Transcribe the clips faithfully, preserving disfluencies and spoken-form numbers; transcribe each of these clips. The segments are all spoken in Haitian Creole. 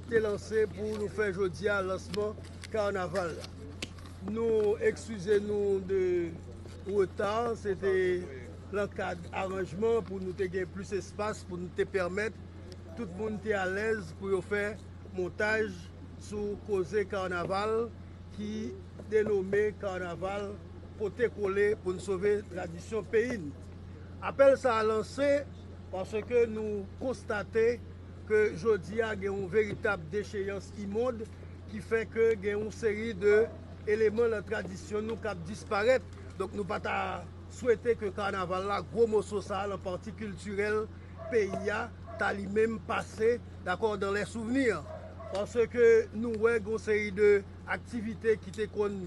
Te lanse pou nou fè jodi a lansman kanaval la. Nou eskize nou de reta, se te nan kad aranjman pou nou te gen plis espas, pou nou te pèmèt tout moun te alèz pou yo fè montaj sou koze kanaval ki denome kanaval pote kole pou n sove tradisyon peyi n. Apèl sa a lanse paske nou konstate ke jodi a gen yon veritab decheyans imond ki fè ke gen yon seri de eleman nan tradisyon nou k ap disparèt. Donk nou pa ta swete ke kanaval la, gwo moso sa a nan pati kiltirèl peyi a, ta li menm pase, dakò, dans les souvenirs. Paske nou wè gen yon seri de aktivite ki te konn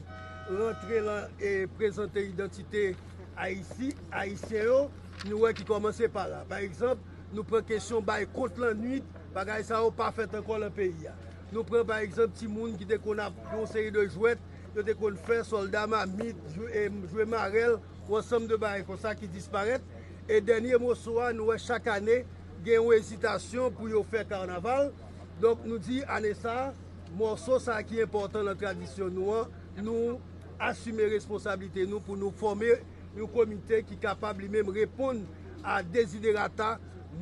rantre lan e prezante idantite Ayiti, Ayisyen yo, nou wè ki kòmanse pa la. Pa egzanp, nou pran kesyon bay kont lannwit, bagay sa yo pa fèt ankò lan peyi a. Nou pran pa egzanp timoun ki te konn ap yon seri de jwèt, yo te konn fè sòlda mamit, jwe, e, jwe marèl, yon ansanm de bagay konsa ki disparèt. E dènye moso a, nou wè chak ane, gen yon ezitasyon pou yo fè kanaval. Donk nou di ane sa a, mòso sa a ki enpòtan nan tradisyon nou an, nou asime responsablite nou pou nou fòme yon komite ki kapab li menm reponn a deziderata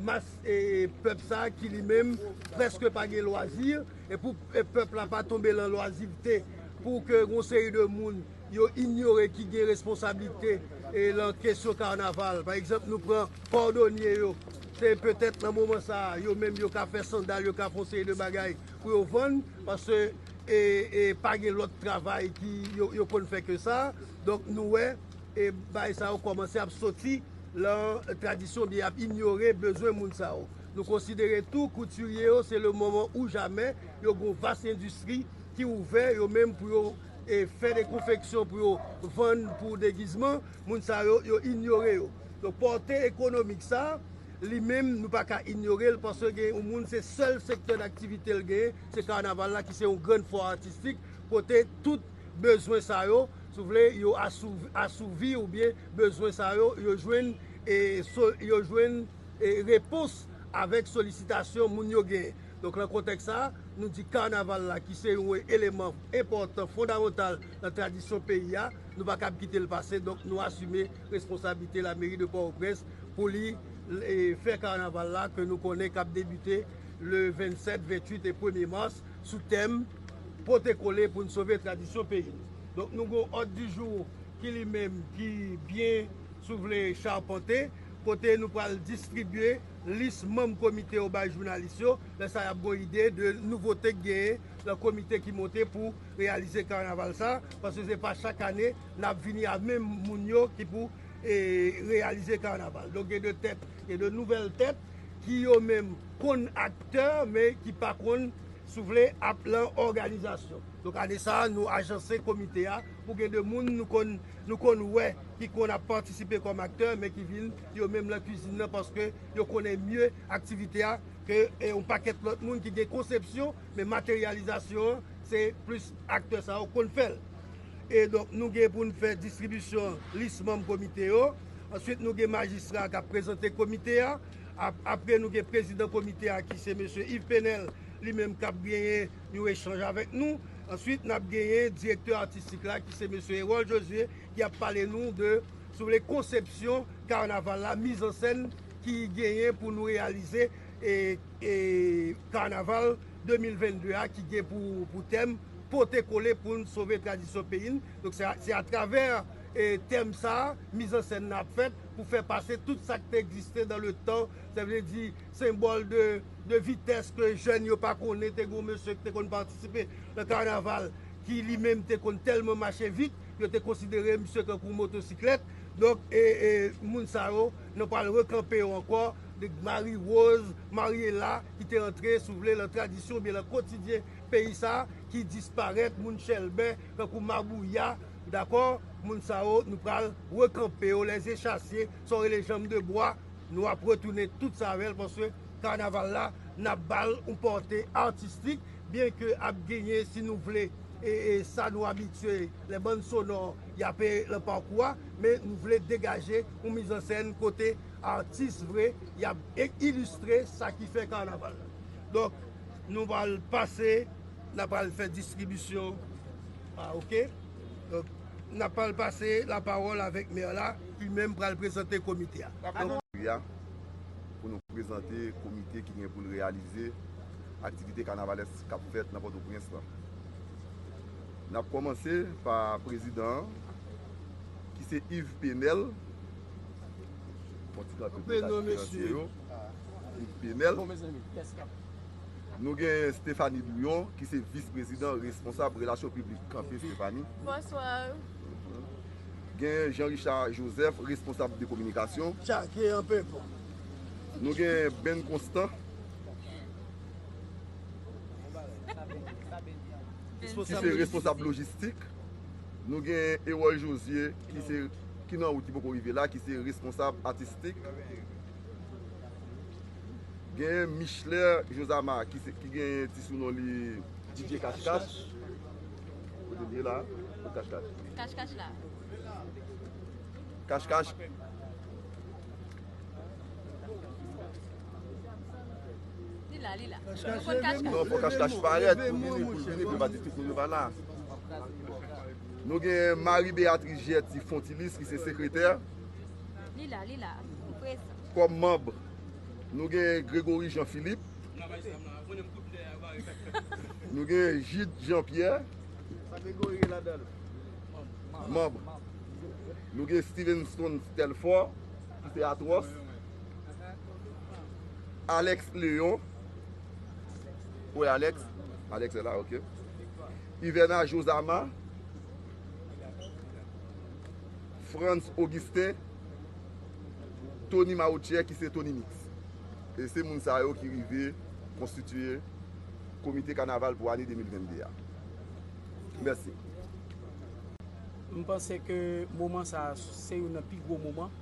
mas e pèp sa a ki li menm prèske pa gen lwazi, e pou e pèp la pa tonbe lan lwazivte, pou ke yon seri de moun yo inyore ki gen responsablite e lan kesyon kanaval. Pa egzanp, nou pran kòdonye yo, se petèt nan moman sa a, yo menm yo ka fè sandal, yo ka fè yon seri de bagay pou yo vann, paske e, e pa gen lòt travay ki yo, yo konn fè ke sa. Donk nou wè e bagay sa yo kòmanse ap soti lan tradisyon, byen ap inyore bezwen moun sa yo. Nou konsidere tou koutirye yo se le moman ou jamè, yo gen yon vas endistri ki ouvè yo menm pou yo e fè de konfeksyon pou yo vann pou degizman, moun sa yo, yo inyore yo. Donk pòte ekonomik sa a, li menm nou pa ka inyore l, paske gen yon moun se sèl sektè daktivite l genyen, se kanaval la ki se yon grann fwa atistik, kote tout bezwen sa yo, si w vle, yo asouv- asouvi oubyen bezwen sa yo, yo jwenn e so- yo jwenn e repons avèk solisitasyon moun yo genyen. Donk lan kontèks sa a, nou di kanaval la ki se yon eleman enpòtan, fondamantal nan tradisyon peyi a, nou pa kab kite l pase. Donk nou asime responsablite lameri de Pòtoprens pou li e, fè kanaval la ke nou konnen k ap debite le vennsèt, venntuit e premye mas sou tèm pote kole pou n sove tradisyon peyi nou. Donk nou gen yon òd di jou ki li menm ki byen, si w vle, chapante, kote nou pral distribye lis manm komite yo bay jounalis yo. Lè sa y ap gen yon ide de nouvote k genyen lan komite ki monte pou reyalize kanaval sa, paske se pa chak ane n ap vini a menm moun yo ki pou e, reyalize kanaval. Donk gen de tèt, gen de nouvèl tèt ki yo menm konn aktè, men ki pa konn, si w vle, ap lan òganizasyon. Donk ane sa a, nou ajanse komite a pou gen de moun nou konn, nou konn wè ki konn ap patisipe kòm aktè, men ki vin yo menm lan kwizin nan, paske yo konnen mye aktivite a ke e, yon pakèt lòt moun ki gen konsepsyon, men materyalizasyon an, se plis aktè sa yo konn fè l. E donk nou gen pou n fè distribisyon lis manm komite yo. Answit nou gen majistra k ap prezante komite a. Ap- apre nou gen prezidan komite a ki se mesye Yves Penel, li menm k ap genyen yon echanj avèk nou. Answit n ap genyen direktè atistik la ki se mesye Erol Josué ki ap pale nou de, si w vle, konsepsyon kanaval la, mizansèn ki genyen pou nou reyalize e, e kanaval de mil vennde a ki gen pou, pou tèm pote kole pou n sove tradisyon peyi n. Donk se a- se atravè e, tèm sa a mizansèn nan ap fèt pou fè pase tout sa k te egziste dans le temps, sa vle di senbòl de, de vitès ke jèn yo pa konnen. Te gen yon mesye ki te konn patisipe nan kanaval ki li menm te konn tèlman mache vit, yo te konsidere misye kankou motosiklèt. Donk e, e, moun sa yo, nou pral rekanpe yo ankò, de Marie Rose, Mariela, ki te antre, si w vle, lan tradisyon oubyen lan kotidyen peyi sa a, ki disparèt, moun Chèlbè, kankou Mabouya, dakò? Moun sa yo, nou pral rekanpe yo, les échassiers, sa w rele janm de bwa, nou ap retounen tout sa avè l, paske kanaval la, n ap ba l yon pòte atistik, byen ke ap genyen, si nou vle, e, e sa nou abitye, les bandes sonores, y ap e, lan pakou a, men nou vle degaje yon mizansèn kote atis vre, y ap e, ilistre sa ki fè kanaval la. Donk, Nou pral pase, n a pral fè distribisyon. Ah, ok. Donk, n a pral pase lapawòl avèk mè la, li menm pral prezante komite a. Donk, a, pou nou prezante komite ki gen pou l reyalize aktivite kanavalès k ap fèt nan Pòtoprens lan. N ap kòmanse pa prezidan an, ki se Yves Penel. Bon, ti kanpe pou ta diferansye yo. Yves Penel. Nou gen Stéphanie Bouillon, ki se vis prezidan responsab relasyon piblik. Kanpe, Stéphanie. Bonswa. Gen Jean Richard Joseph, responsab de kominikasyon. Tchake anpe bon. Nou gen Ben Constant, ki se responsab lojistik. Nou gen Erol Josier, ki se, ki nan wout, ki poko rive la, ki se responsab atistik. Gen Michelet Josama, ki se, ki gen ti sounon li D J Cash Cash. Kote l ye la? Kot Cash Cash? Cash Cash la. Cash Cash. Li la, li la. Cash Cash, leve non, fò Cash Cash parèt pou vini, pou vini, pou pa di tout moun yo pa la. Nou gen Marie Béatrice Gerty Fontilis, ki se sekretè. Li la, li la. Prezan. Kòm manb, nou gen Gregory Jean Philippe. Nou gen Jude Jean Pierre. Manb. Nou gen Stevenson Telfort, ki se Atwòs. Alex Léon. Wi, Alex. Alex la, ok. Ivena Josama. Frantz Augustin. Tony Maotier, ki se Tony Mix. E se moun sa yo ki rive konstitye komite kanaval pou ane de mil venn de a. Mèsi. M panse ke moman sa a, se youn nan pi gwo moman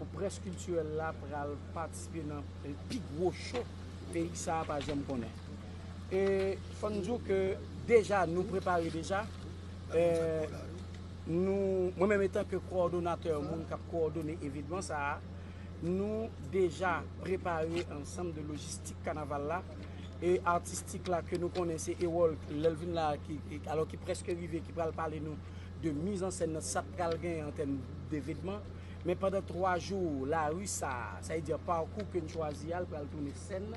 pou près kiltirèl la pral patisipe nan pi gwo cho peyi sa a pa janm konnen. E fò n di w ke deja nou prepare deja. E, nou, mwen menm etan ke kowòdonatè, moun k ap kowòdone evenman sa a, nou deja prepare ansanm de lojistik kanaval la. E atistik la ke nou konnen se Erol, lè l vin la, ki, ki, alò ki prèske rive, ki pral pale nou de mizansenn nan, sa k pral genyen an tèm devenman. Men pandan twa jou, lari sa a, sa vle di pakou ke n chwazi a, l pral tounen sèn,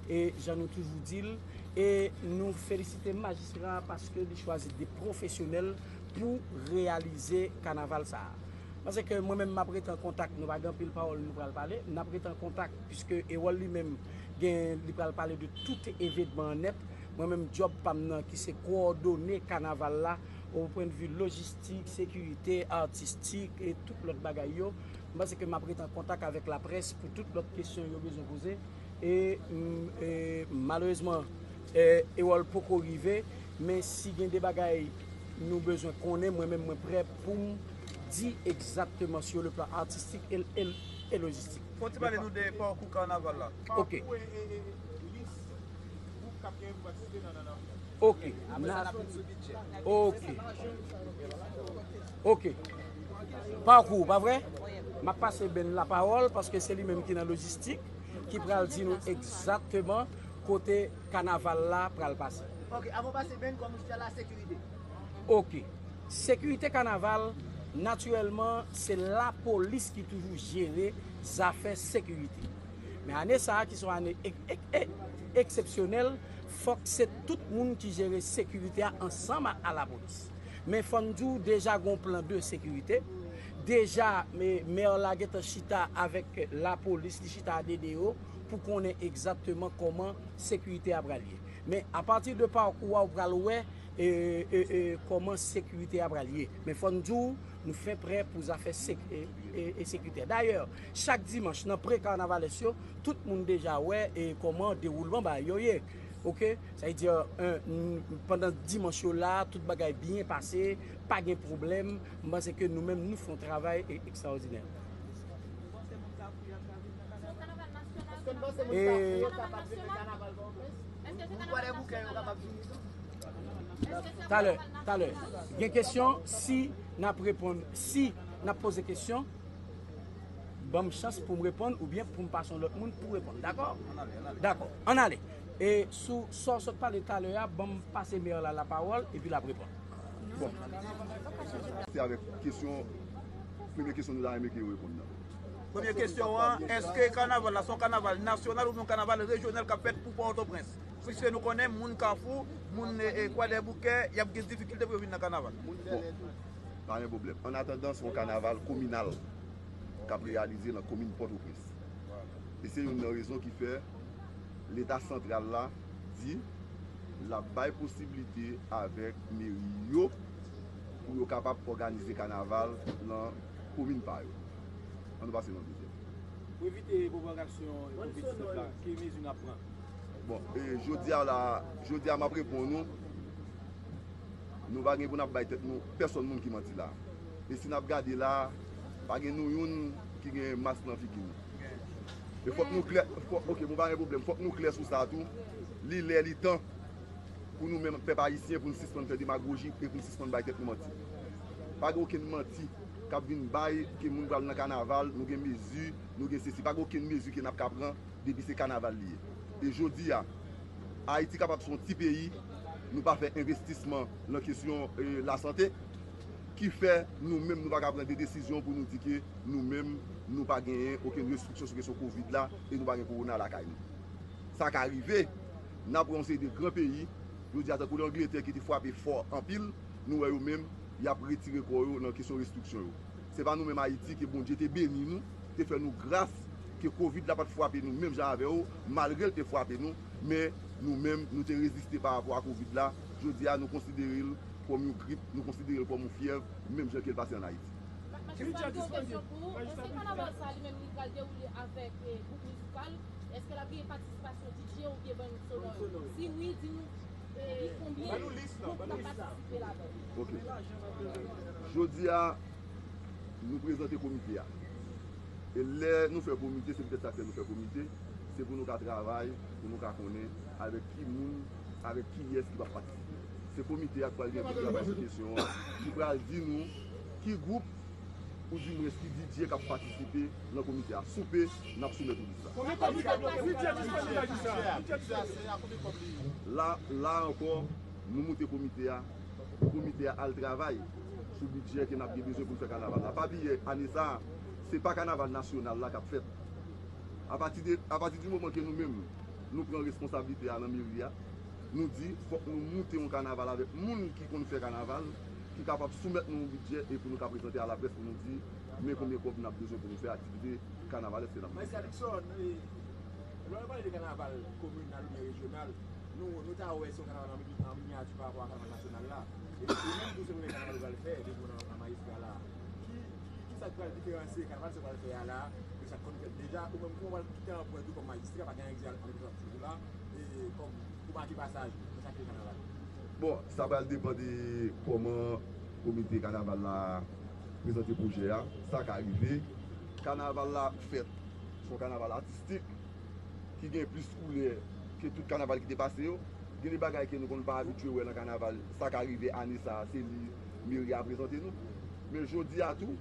e jan nou toujou di l, e nou felisite majistra a paske li chwazi de pwofesyonèl pou reyalize kanaval sa a. Paske mwen menm, m ap rete an kontak, nou pa gen anpil pawòl nou pral pale, n ap rete an kontak, piske Erol li menm, gen, li pral pale de tout evenman an nèt. Mwen menm, djòb pa m nan, ki se kowòdone kanaval la, o pwennvi lojistik, sekirite, atistik, e tout lòt bagay yo. M panse ke m ap rete an kontak avèk laprès pou tout lòt kesyon yo bezwen poze. E, mm, e, malerezman, e, Erol poko rive, men si gen de bagay nou bezwen konnen, mwen menm, mwen prè pou m di egzakteman sur le plan artistique et, et, et logistique. Fò w ti pale nou de pakou kanaval la. Ok. Pakou e, e, e, lis gwoup k ap genyen pou patisipe nan, nan, nan. Ok. Apre sa, n ap vin sou bidjè. Ok. Ok. Pakou, pa vre? M ap pase Ben lapawòl, paske se li menm ki nan lojistik, ki pral di nou egzakteman kote kanaval la pral pase. Ok, avan pase Ben, kòman w jwenn la sekirite? Ok. Sekirite kanaval, natirèlman, se lapolis ki toujou jere zafè sekirite. Men ane sa a, ki se yon ane ek-, ek-, ek-, eksepsyonèl, fòk se tout moun ki jere sekirite a ansanm a, a lapolis. Men fò n di w, deja gen yon plan de sekirite. Deja, me-, mè la gentan chita avèk lapolis, li chita a D D O pou konnen egzakteman kòman sekirite a pral ye. Men apati de pakou a, ou pral wè, e, e, e, kòman sekirite a pral ye. Men fò n di w, nou fen prè pou zafè sek-, e, e, e sekirite. Dayè, chak dimanch, nan pre-kanavalès yo, tout moun deja wè, e, kòman dewoulman bagay yo ye. Ok? Sa vle di, e, n-, pandan dimanch yo la, tout bagay byen pase, pa gen pwoblèm. M panse ke nou menm, nou fè yon travay e-, ekstraòdinè. E, talè, talè. Gen kesyon, si n ap reponn, si n ap poze kesyon, ban m chans pou m reponn oubyen pou m pase yon lòt moun pou reponn. Dakò? Dakò. Ann ale. E sou sa w sot pale talè a, ban m pase mè la lapawòl, epi l ap reponn. Bon, se avèk kesyon, premye kesyon nou ta renmen ke yo reponn nan. Premye kesyon an, èske kanaval la se yon kanaval nasyonal oubyen yon kanaval rejyonal k ap fèt pou Pòtoprens? Piske nou konnen moun Kafou, moun e, e, Kwadèboukè, y ap gen difikilte pou yo vin nan kanaval. Bon, pa gen pwoblèm. An atandan, se yon kanaval kominal k ap reyalize nan komin Pòtoprens. E se youn nan rezon ki fè Leta santral la di l ap bay posiblite avèk meri yo pou yo kapab òganize kanaval nan komin pa yo. Ann nou pase nan dezyèm. Pou evite pwopagasyon kovid disnèf la, ki mezi n ap pran? Bon, e jodi a la, jodi a m ap reponn nou. Nou pa gen pou n ap bay tèt nou pèsòn moun ki manti la. E si n ap gade la, pa gen nou youn ki gen mas nan figi nou. E fòk nou klè, fòk, ok, bon, pa gen pwoblèm, fòk nou klè sou sa tou. Li lè, li tan pou nou menm pèp ayisyen pou n sispann fè demagoji e pou n sispann bay tèt nou manti. Pa gen okenn manti k ap vin bay ke moun pral nan kanaval, nou gen mezi, nou gen sesi. Pa gen okenn mezi ke n ap ka pran depi se kanaval li ye. E jodi a, Ayiti kapab se yon ti peyi, nou pa fè envestisman nan kesyon e, lasante, ki fè nou menm nou pa ka pran de desizyon pou nou di ke nou menm nou pa genyen okenn restriksyon sou kesyon kovid la e nou pa gen kowona lakay nou. Sa ka rive, n ap wè yon seri de gran peyi, jodi a tankou Langletè ki te frape fò anpil, nou wè yo menm, y ap retire kò yo nan kesyon restriksyon yo. Se pa nou menm Ayiti ke Bondye te beni nou, te fè nou gras, ke kovid la pa t frape nou menm jan avè yo, malgre l te frape nou, men nou menm, nou te reziste pa rapò a kovid la. Jodi a, nou konsidere l kòm yon grip, nou konsidere l kòm yon fyèv, menm jan ke l pase ann Ayiti. Majistra, m gen yon kesyon pou ou. Èske kanaval sa li menm li pral dewoule avèk eh, gwoup mizikal? Èske l ap gen patisipasyon D J oubyen bann sonò yo? Si wi, di nou eh, konbyen gwoup k ap patisipe ladan l? Ok. Jodi a, nou prezante komite a. E lè nou fè komite, se poutèt sa k fè nou fè komite, se pou nou ka travay, pou nou ka konnen avèk ki moun, avèk kiyès ki p ap patisipe. Se komite a k pral gen pou travay sou kesyon an, ki pral di nou ki gwoup, oudimwens ki D J k ap patisipe nan komite a. Soupe, n ap soumèt ou lis la. La, la ankò, nou moute komite a, pou komite a al travay sou bidjè ke n ap gen bezwen pou n fè kanaval la. Pa bliye, ane sa a, se pa kanaval nasyonal la k ap fèt. Apati de, apati di moman ke nou menm, nou pran responsablite a nan meri a, nou di fòk nou moute yon kanaval avèk moun ki konn fè kanaval, ki kapab soumèt nou yon bidjè e pou nou ka prezante a laprès pou nou di men konbyen kòb n ap bezwen pou nou fè aktivite kanavalèsk ke n ap mennen. Majistra Luckson, lè w pale de kanaval kominal oubyen rejyonal, nou, nou ta wè se yon kanaval an mini-, an minyati pa rapò a kanaval nasyonal la. E ou menm tou se premye kanaval ou pral fè depi w nan majistra la. Ki, ki, ki sa k pral diferansye kanaval sa w pral fè a la de sa k konn fèt deja? Ou menm kòman w pral kite anprent ou kòm majistra, pa gen anyen ki di al anprent ou la, e kòm ou make pasaj nan sa k rele kanaval? Bon, sa pral depann de kòman komite kanaval la prezante pwojè a. Sa ka rive. Kanaval la fèt. Se yon kanaval atistik ki gen plis koulè ke tout kanaval ki te pase yo. Gen de bagay ke nou konn pa abitye wè nan kanaval. Sa ka rive ane sa a, se li meri a prezante nou. Men jodi a tou,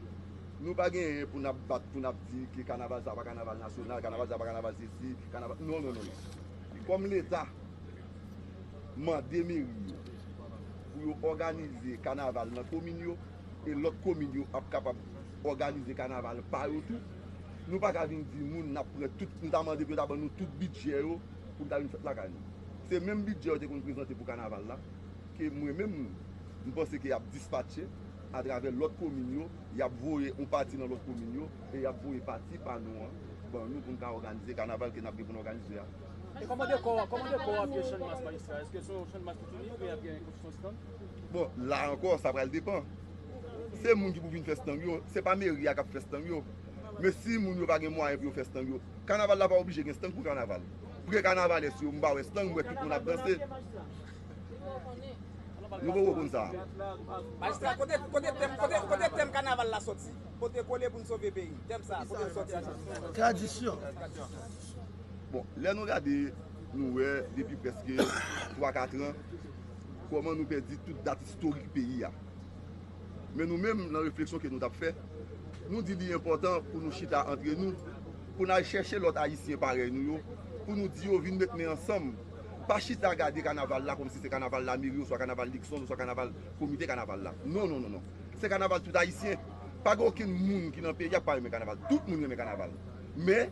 nou pa genyen pou n ap bat, pou n ap di ke kanaval sa pa kanaval nasyonal, kanaval sa pa kanaval sesi, kanaval, non, non, non, non. Kòm Leta mande meri yo pou yo òganize kanaval nan komin yo, e lòt komin yo ap kapab òganize kanaval pa yo tou. Nou pa ka vin di moun n ap pran tout, nou ta mande pou yo ta ban nou tout bidjè yo pou n ta vin fèt lakay nou. Se menm bidjè yo te konn prezante pou kanaval la, ke mwen menm, m panse ke y ap dispatche atravè lòt komin yo, y ap voye yon pati nan lòt komin yo, e y ap voye pati pa nou an ban nou pou n ka òganize kanaval ke n ap gen pou n òganize a. E kòman dekò, kòman dekò ap ye Channmas, majistra? Èske se yon Channmas tout inik oubyen y ap gen konstriksyon stand? Bon, la ankò, sa pral depann. Se moun ki pou vin fè stand yo, se pa meri a k ap fè stand yo. Men si moun yo pa gen mwayen pou yo fè stand yo, kanaval la pa oblije gen stand pou kanaval. Pre-kanavalès yo, m pa wè stand, m wè tout moun ap danse. Nou poko konn sa. Majistra, kote, kote tèm, kote, kote tèm kanaval la soti? Pote kole pou n sove peyi. Tèm sa, kote l soti? Tradisyon. Bon, lè nou gade, nou wè depi prèske twa kat an, kòman nou pèdi tout dat istorik peyi a. Men nou menm, nan refleksyon ke nou t ap fè, nou di li enpòtan pou nou chita antre nou, pou n al chèche lòt Ayisyen parèy nou yo, pou nou di yo vin met men ansanm, Pa chita gade kanaval la kòmsi se kanaval lameri oswa kanaval Luckson oswa kanaval komite kanaval la. Non, non, non, non. Se kanaval tout Ayisyen. Pa gen okenn moun ki nan peyi a k pa renmen kanaval. Tout moun renmen kanaval. Men,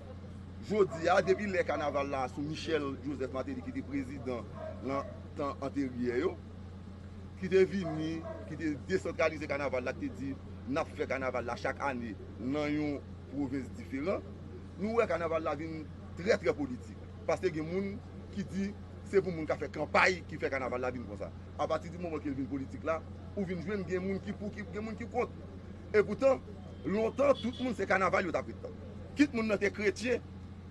jodi a, depi lè kanaval la sou Michel Joseph Martelly ki te prezidan nan tan anteryè yo, ki te vini, ki te desantralize kanaval la, ki te di n ap fè kanaval la chak ane nan yon pwovens diferan, nou wè kanaval la vin trè, trè politik. Paske gen moun ki di se pou moun ka fè kanpay ki fè kanaval la vin konsa. Apati di moman ke l vin politik la, ou vin jwenn gen moun ki pou, ki, gen moun ki kont. Epoutan, lontan, tout moun se kanaval yo t ap ret tann. Kit moun nan te kretyen,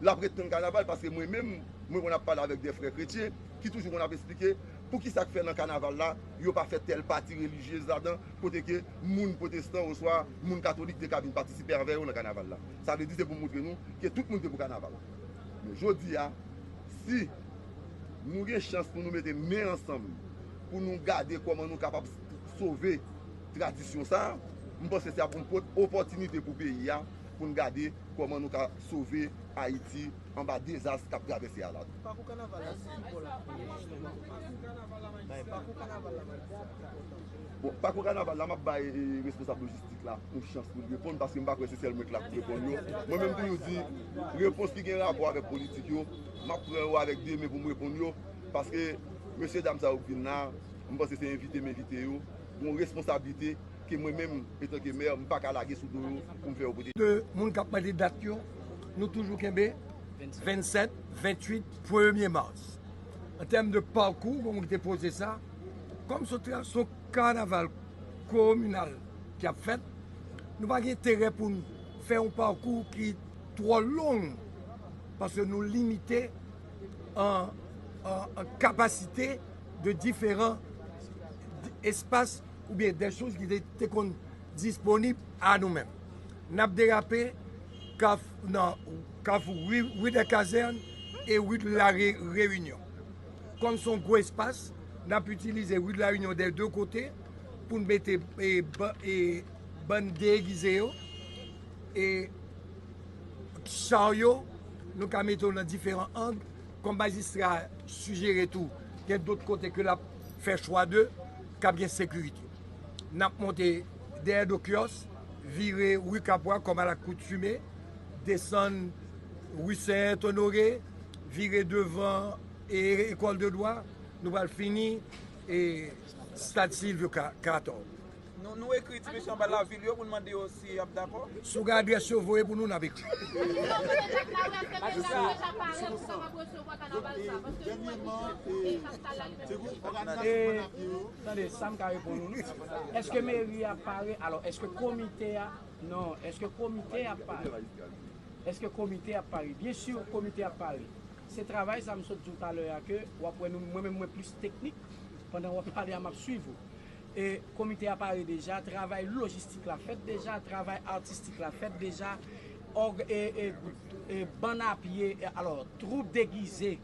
l ap ret tann kanaval, paske mwen menm, mwen konn ap pale avèk de frè kretyen ki toujou konn ap esplike poukisa k fè nan kanaval la, yo pa fè tèl pati relijyez ladan, kote ke moun pwotestan oswa moun katolik te ka vin patisipe avè yo nan kanaval la. Sa vle di se pou montre nou ke tout moun te pou kanaval. Men jodi a, si nou gen chans pou nou mete men ansanm, pou nou gade kòman nou kapab sove tradisyon sa a, m panse se ap yon pot-, opòtinite pou peyi a, pou n gade kòman nou ka sove Ayiti anba dezas k ap travèse a la. Pakou kanaval la, se ki bò l ap pran? Pakou kanaval la, Malis, se ki bò l ap pran? Bon, pakou kanaval la, m ap bay, e, responsab lojistik la yon chans pou l reponn, paske m pa kwè se sèl mwen k la pou reponn yo. Mwen menm toujou di, repons ki gen rapò avèk politik yo, m ap pran yo avèk de men pou m reponn yo, paske mesye dam sa yo k vin la, m panse se envite m envite yo, yon responsablite ke mwen menm, etanke mè, m pa ka lage sou do yo pou m fè yo pote. De moun k ap mande dat yo, nou toujou kenbe vennsèt, venntuit, premye mas. An tèm de pakou, kòm ou te poze sa, kòm se yon tra-, se yon kanaval kominal k ap fèt, nou pa gen enterè pou n fè yon pakou ki twò long, paske nou limite an, an, an kapasite de diferan espas oubyen de choz ki te, te konn disponib a nou menm. N ap derape kaf-, nan kafou ri, ri dè Kazèn e ri de la Re-, Reyinyon. Kòm se yon gwo espas, n ap itilize ri de la Reyinyon dè de kote pou n mete, e, ba-, e, bann degize yo, e, charyo, nou ka mete yo nan diferan ang. Kòm majistra sijere tou, gen dòt kote ke l ap fè chwa de, k ap gen sekirite. N ap monte dèyè do kyòs, vire ri Kapwa kòm alakoutime, desann ri Sent Onore, vire devan e, ekòl de dwa, nou pral fini e stad Sylvio Ka-, Cator. Nou, nou ekri ti mesye anba lavil yo pou n mande yo si y ap dakò. Si w gen adrès yo, voye pou nou, n ap ekri. Majistra, dènyèman, e, se gwo òganizasyon, e, tande, sa m ka reponn ou, non? Èske meri a pare? Alò, èske komite a, non, èske komite a pare? Èske komite a pare? Byen si, komite a pare. Se travay sa m sot di w talè a ke w ap wè nou, mwen menm mwen plis teknik, pandan w ap pale a m ap swiv ou. E komite a pare deja, travay lojistik la fèt deja, travay atistik la fèt deja, òg-, e, e, e, bann apye, e, alò, twoup degize,